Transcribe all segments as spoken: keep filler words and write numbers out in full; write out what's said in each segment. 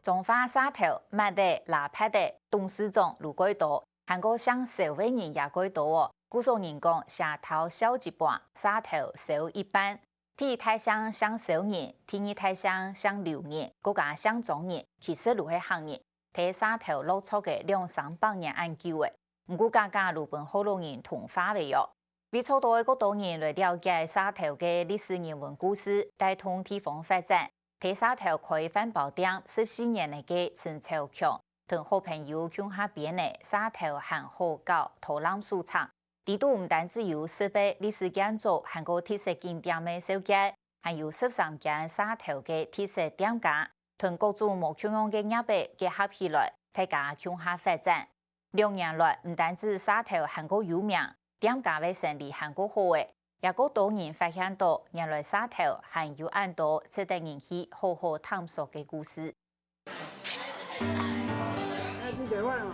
彰化社頭、抹仔、拉帕仔、董事長攏蓋多，還過姓蕭个人也蓋多哦。故所人講，社頭少一半，社頭少一半。第一大姓姓蕭人，第二大姓姓劉人，過加姓莊人，其實攏係客人，在社頭落腳个兩三百年恁久了。毋過，家家攏分學老人同化了喲。為著愛過多人來了解社頭个歷史人文故事，帶動地方發展，在社頭開飯包店十四年个陳朝強，同好朋友共下編个社頭還好搞導覽手冊。裡肚毋單止有實物歷史建築，還過特色景點个紹介，還有十三間社頭个特色店家，同各種無共樣个業仔結合起來，大家共下發展。兩年來，毋單止社頭還過有名，店家个生理還過好了，也過多人發現到，原來社頭還有恁多值得人去好好探索个故事。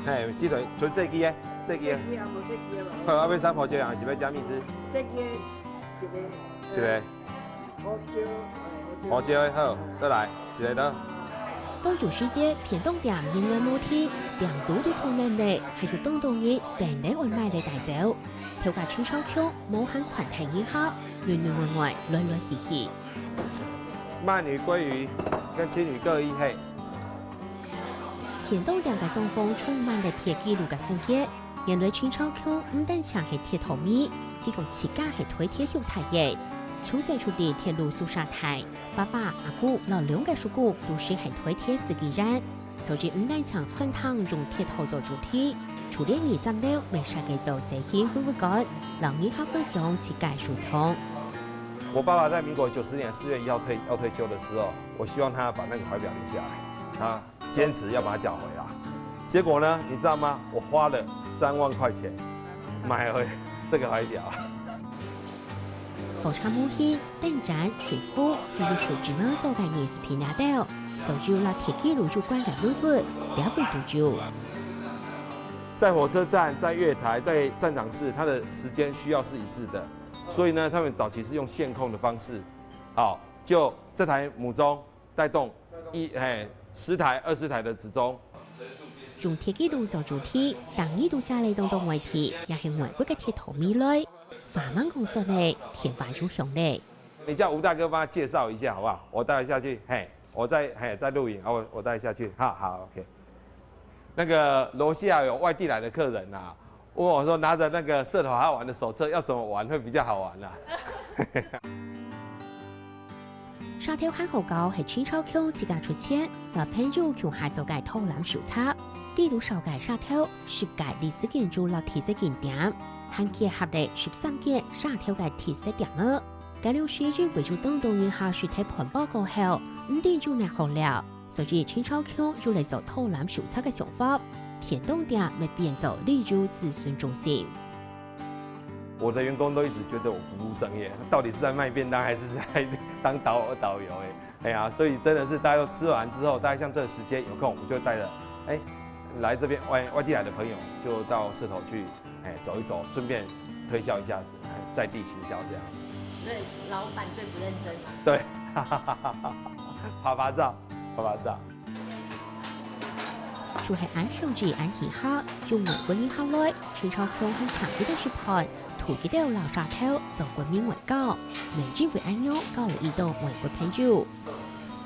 嘿，這个純細支个，細支个。好，啊，欲啥胡椒啊，還是欲加蜜汁？細支个，一个。一个。胡椒，胡椒，好，再來，一个呢？到有時節，便當店人來無停，店肚都坐滿了，還有當多人等等愛買个大招。頭家陳朝強無閒款待人客，內內外外來來去去。 鰻魚、鮭魚跟青魚各一份。便當店个裝潢充滿了鐵紀錄个風格，原來陳朝強毋單淨係鐵道迷，佢講自家係台鐵兄弟仔。出世就在鐵路宿舍大，爸爸、阿姑摎兩个叔公都係在台鐵司機員。 所以毋單淨餐廳用鐵道做主題，就連二三樓乜設計做細型博物館，摎人客分享自家收藏。我爸爸在民國九十年四月一號退，要退休的時候，我希望他把那個懷錶留下來，他堅持要把它繳回來。結果呢，你知道嗎？我花了三萬塊錢買回這個懷錶。火車模型、燈展、水壺，還有手指模做个藝術品拿到，所有摎鐵紀錄有關个文物，了解都有。在火車站、在月台、在站長室，它的時間需要是一致的，所以呢，他們早期是用線控的方式，好，就這台母鐘帶動一，嘿，十台、二十台的子鐘。用鐵紀錄做主題，逐日都寫了當多話題，也係外國个鐵道迷來。話吂講煞了，電話又響了。你叫吳大哥幫他介紹一下好不好？我待會下去，嘿，我在，嘿，在錄影，啊，我，我待會下去，好，好，OK。那個樓下有外地來的客人啊，問我說拿著那個社頭好玩的手冊要怎麼玩會比較好玩啊？社頭還好搞係陳朝強自家出錢，摎朋友共下做个導覽手冊，裡肚紹介社頭十个歷史建築摎特色景點，還結合了十三間社頭个特色店仔。該量時因為有當多人客實體歕報過後，毋知有哪好尞。 所以陳朝強有了做導覽手冊个想法，便當店乜變做旅遊諮詢中心。我的員工都一直覺得我不務正業，到底是在賣便當還是在當導，導遊？哎，哎呀，所以真的是大家都吃完之後，大概像這個時間有空，我就帶著，哎，來這邊外，外地來的朋友就到社頭去，哎，走一走，順便推銷一下，哎，在地行銷這樣。所以老闆最不認真嘛。對，拍拍照，拍拍照。 就係恁好奇恁稀客，有外國人客來，陳朝強還請佢兜食飯，渡佢兜摎社頭做國民外交，乜因為恁樣交了一兜外國朋友。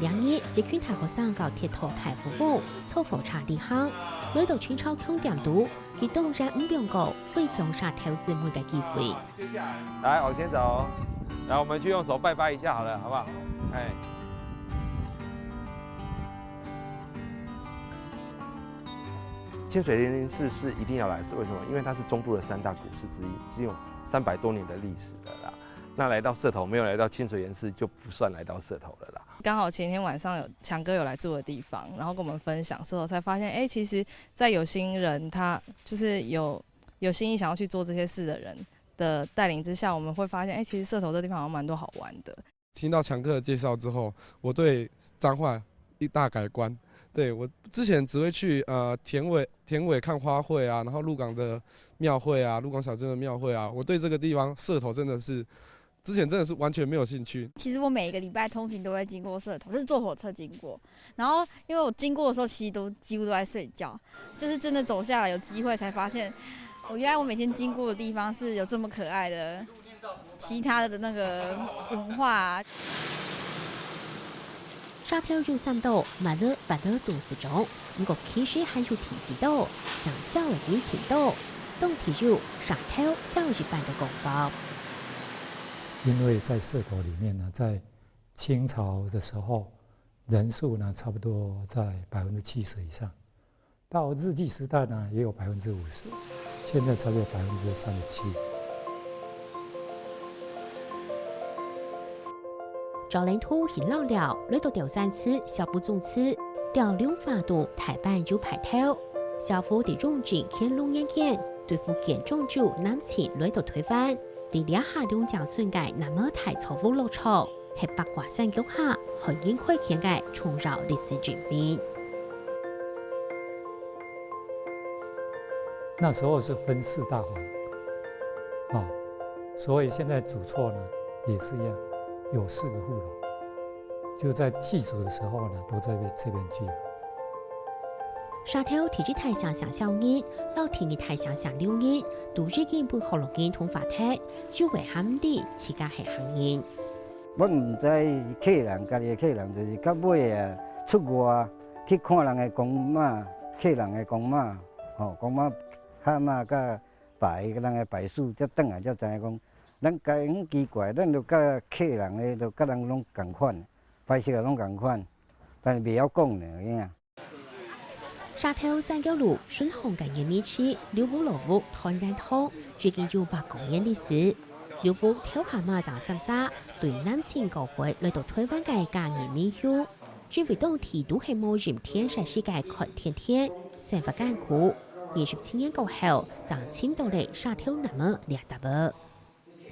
兩日，一群大學生到鐵道大富翁坐火車旅行，來到陳朝強店肚，佢當然毋放過分享社頭姊妹个機會。 來，往前走。來，我們去用手拜拜一下好了，好不好？哎。清水岩寺是一定要來，是為什麼？因為它是中部的三大古寺之一，已經有三百多年的歷史了啦。那來到社頭，沒有來到清水岩寺，就不算來到社頭了啦。剛好前一天晚上有強哥有來住的地方，然後跟我們分享之後，才發現，哎，其實，在有心人他就是有有心意想要去做這些事的人的帶領之下，我們會發現，哎，其實社頭這地方好像蠻多好玩的。聽到強哥的介紹之後，我對彰化一大改觀。對，我之前只會去，呃，田尾，田尾看花卉啊，然後鹿港的廟會啊，鹿港小鎮的廟會啊，我對這個地方社頭真的是之前真的是完全没有兴趣。其实我每一个礼拜通勤都会经过社头，就是坐火车经过。然后因为我经过的时候，其实都几乎都在睡觉，就是真的走下来有机会才发现，我原来我每天经过的地方是有这么可爱的其他的那个文化、啊。沙头有三多，马勒、巴勒都市中，毋過其實還有第四多，像小个人情多，當地有沙頭小一半个公包。因为在社头里面呢，在清朝的时候，人数呢差不多在百分之七十以上。到日据时代呢，也有百分之五十，现在差不多百分之三十七。赵林图很老了，来到吊山寺小布宗祠，吊龍花洞台湾有牌头。小布在永靖乾隆年间，對福建漳州南遷來到台灣，在這下龍江村个南無大草屋落腳。 係八卦山腳下漢人開墾个重要歷史人物。那时候是分四大房，哦，所以现在主厝呢也是一样，有四个护龙，就在祭祖的时候呢，都在这边祭。沙頭第一代姓姓小人，摎第二代姓姓劉人，都已經分學老人同化忒，有个還毋知自家係客人。 阮毋知客人，家己的客人，就是到尾啊，出外去看人的公媽，客人的公媽，吼，公媽喊啊，甲牌，人的牌數，才轉來才知影講，咱家己奇怪，咱就甲客人的，就甲人攏共款，牌數也攏共款，但是袂曉講爾，有影。 沙頭三角路順風个原味區劉屋老屋團圓堂已經有百過年歷史。劉屋頭下嫲曾三儕對南遷過海來到台灣个嫁人名香，因為當地都係無任電設施个看天田，生活艱苦。二十七年過後，正尋到了沙頭南無這搭屋。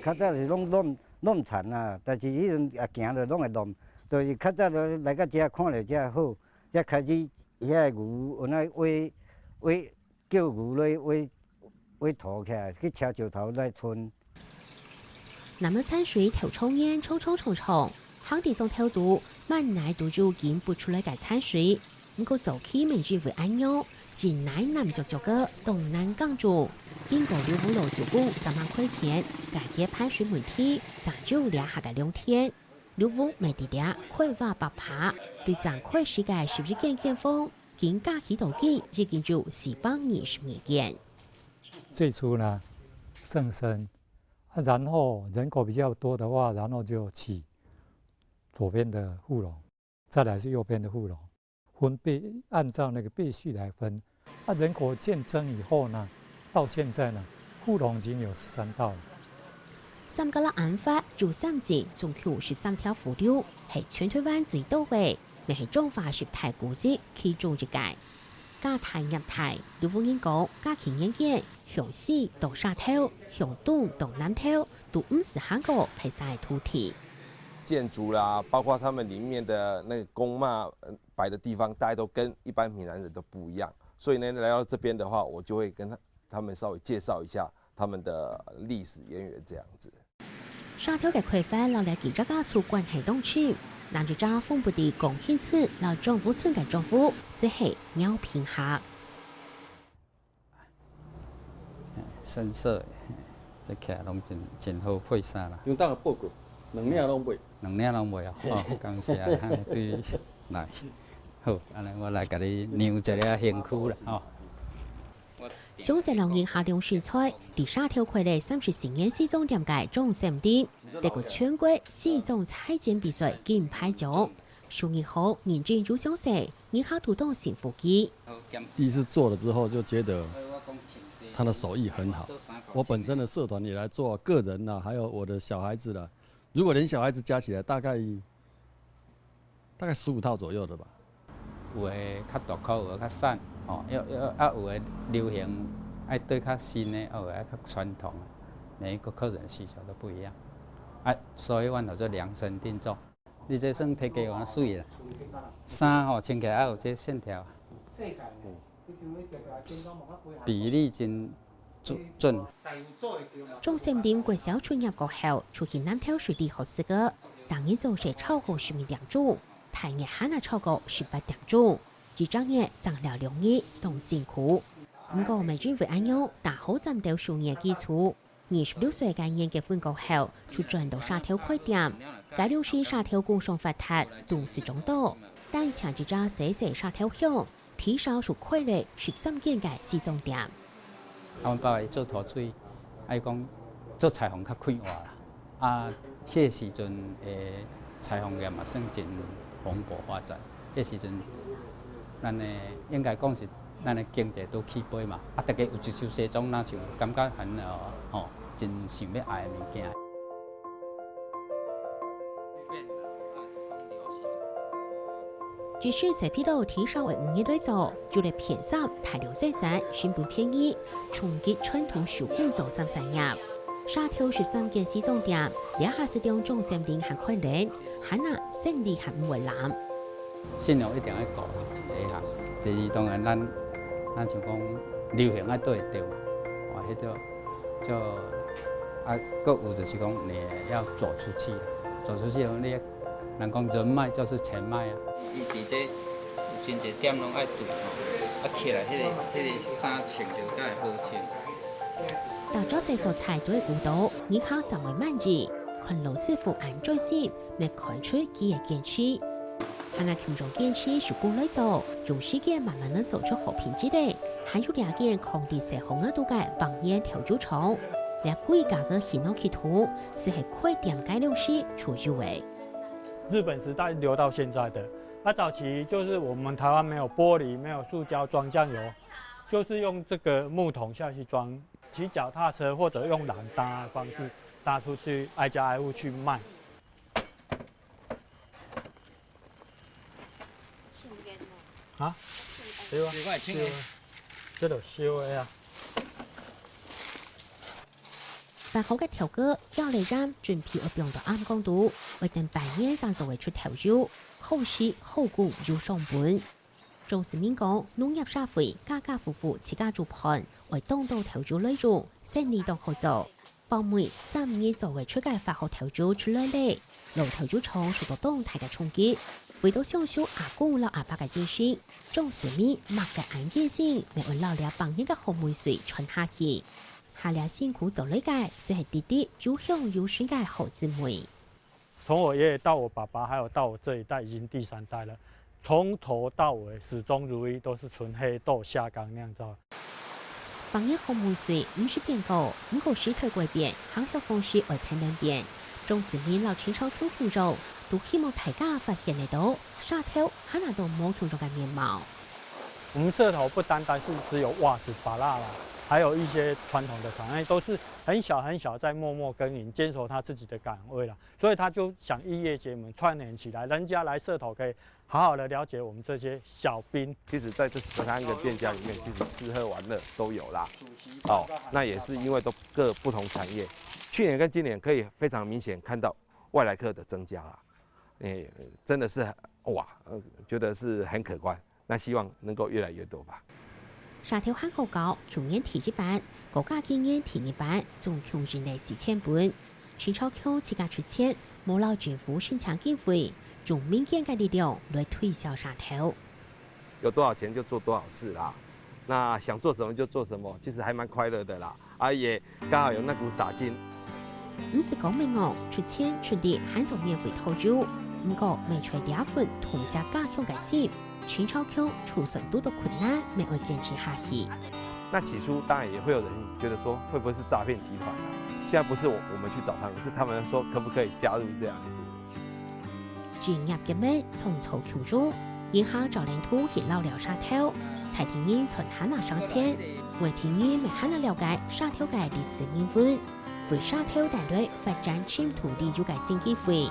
較早是攏亂亂田啊，但是迄陣也行落攏會亂，就是較早就來到遮看到遮好，才開始遐个牛，有那挖挖叫牛咧挖挖塗起來，去車石頭來村。南無產水頭長年長長長長，行地上頭肚，滿哪都有撿不出來个產水。 毋過早期乜因為恁樣，真泥淰涿涿个，當難耕種。經過劉屋老祖公三萬塊錢，解決排水問題，正有這下个良田。劉屋乜在這開挖挖耙，對正開始个十一間間房，緊加起到今已經有四百二十二間。最初呢，正生，啊，然後人口比較多的話，然後就起左邊的護龍。 再來是右邊的護龍，分輩，按照那個輩序來分。啊，人口漸增以後呢，到現在呢，護龍已經有十三道了。三角落安法有三節，總共十三條護龍，係全台灣最多个，乜係彰化十大古蹟其中一個。家大業大，劉屋人講，家己年間，向西到沙頭，向東到南投，都毋使行過別儕个土地。 建築啦，包括他們裡面的那個公媽呃擺的地方，大家都跟一般閩南人都不一樣。所以呢，來到這邊的話，我就會跟他他們稍微介紹一下他們的歷史淵源這樣子。沙頭个開發摎這幾隻家族關係當深，南一隻分布在光興村摎樟湖村个樟屋，就係饒平客。 深色的，這徛攏真真好配衫啦。中等的報告，兩領攏賣。兩領攏賣哦，哦，感謝，哈，對，來，好，按呢我來甲你量一下身軀啦，吼。詳細了解下量身材，佇沙頭開了三十四年西裝店个張先生，得過全國西裝裁剪比賽金牌獎。手藝好，認真又詳細， 人客都當信服佢。第一次做了之後，就覺得他的手藝很好。我本身的社團也來做，個人啦，還有我的小孩子啦。如果連小孩子加起來，大概大概十五套左右的吧。有的較大箍，有的較瘦，吼，要要啊，有的流行愛對較新的，啊，有的愛較傳統的，每一個客人需求都不一樣，啊，所以阮就做量身定做。 你這算體格有較媠啦。衫吼穿起來愛有這線條，比例真準。鍾森林國小出業過後，就去南投市立學士个，逐日早上超過十一點鐘，大夜還係超過十八點鐘，一隻月正尞兩日，當辛苦。毋過，乜因為恁樣，打好戰鬥數年基礎。二十六歲該年結婚過後，就轉到社頭開店。該當時社頭工商發達，東西眾多，單淨一隻細細社頭鄉， 地上就開了十三間个西裝店。阮爸爸做土水，愛講做裁縫較快活啦。啊，彼時陣，誒，裁縫業嘛算真蓬勃發展。彼時陣，咱的應該講是咱的經濟都起飛嘛。啊，大家有一身西裝，那就感覺很，呃，吼，真想欲愛的物件。 一身西裝地上个五日來做，就來便衫大量生產，成本便宜，衝擊傳統手工做三產業。社頭十三間西裝店，這下係當鍾森林還開連，還啊生理還毋會爛。信用一定愛顧，第一項。第二，當然咱，咱想講流行愛對得著嘛，哦，彼个 就，啊，閣有就是講你要走出去，走出去，你人講人脈就是錢脈啊。伊佇這有真濟店攏愛對吼，啊，起來彼个，彼个衫穿著才會好穿。到遮細所在都會顧到，人客正會滿意。看老師傅恁專心，乜看出佢个堅持。 還啊共樣堅持手工來做，用時間慢慢仔做出好品質个，還有這間囥佇細巷仔肚个百年頭酒廠。這規家个興旺系統，就係開店該當時就有个。日本時代留到現在的。那早期就是我們台灣沒有玻璃，沒有塑膠裝醬油，就是用這個木桶下去裝，騎腳踏車或者用籃搭的方式搭出去，挨家挨戶去賣。 清煙哦。啊？清煙。對啊，這个清煙。燒的，這就燒的啊。發好个調酒，舀了鹽，準備愛放到暗缸肚，愛等半年正做會出頭酒，好食、好顧又省本。鍾思明講，農業社會家家戶戶自家煮飯，愛當多頭酒來用，生理當好做。 包尾三日做會出个化學頭酒出來咧，老頭酒廠受到當大个衝擊。為到享受阿公摎阿伯个精神，鍾思明擘个恁堅心，乜愛摎這百年个好味緒傳下去。下這辛苦做來个，就係滴滴又香又順个好滋味。 從我爺爺到我爸爸，還有到我這一代，已經第三代了。從頭到尾始終如一，都是純黑豆蝦乾釀造。百年好味緒毋識變過，毋過時代改變，行銷方式愛跈等變。鍾思明摎陳朝強共樣，都希望大家發現得到，社頭還有當無共樣个面貌。我們社頭不單單是只有襪子、芭樂啦，還有一些傳統的產業，都是很小很小在默默耕耘，堅守他自己的崗位啦。 所以他就想異業結盟，串聯起來，人家來社頭可以好好地了解我們這些小兵。其實在這十三个店家裡面，其實吃喝玩樂都有啦。哦，那也是因為都各不同產業，去年跟今年可以非常明顯看到外來客的增加啦。誒，真的是，哇，呃，覺得是很可觀。 那希望能夠越來越多吧。社頭漢學校舊年第一班，高甲今年第二班，總共印了四千本。陳朝強自家出錢，無摎政府申請經費，用民間个力量來推銷社頭。有多少錢就做多少事啦，那想做什麼就做什麼，其實還蠻快樂的啦。 啊，也剛好有那股傻勁。毋使講明哦，出錢出力還做免費討酒，毋過乜揣這份痛惜家鄉个心，陳朝強就算堵到困難，乜愛堅持下去。那起初當然也會有人覺得說，會不會是詐騙集團啊？現在不是我，我們去找他們，是他們說可不可以加入這樣子。 專業个乜創造共樣，人客招領土去老寮社頭，在地人賺還啊省錢，外地人乜還啊了解社頭个歷史人文，為社頭帶來發展深度旅遊个新機會。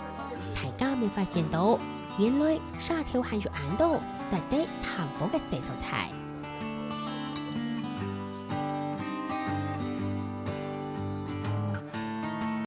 大家乜發現到，原來社頭還有恁多值得探訪个細所在。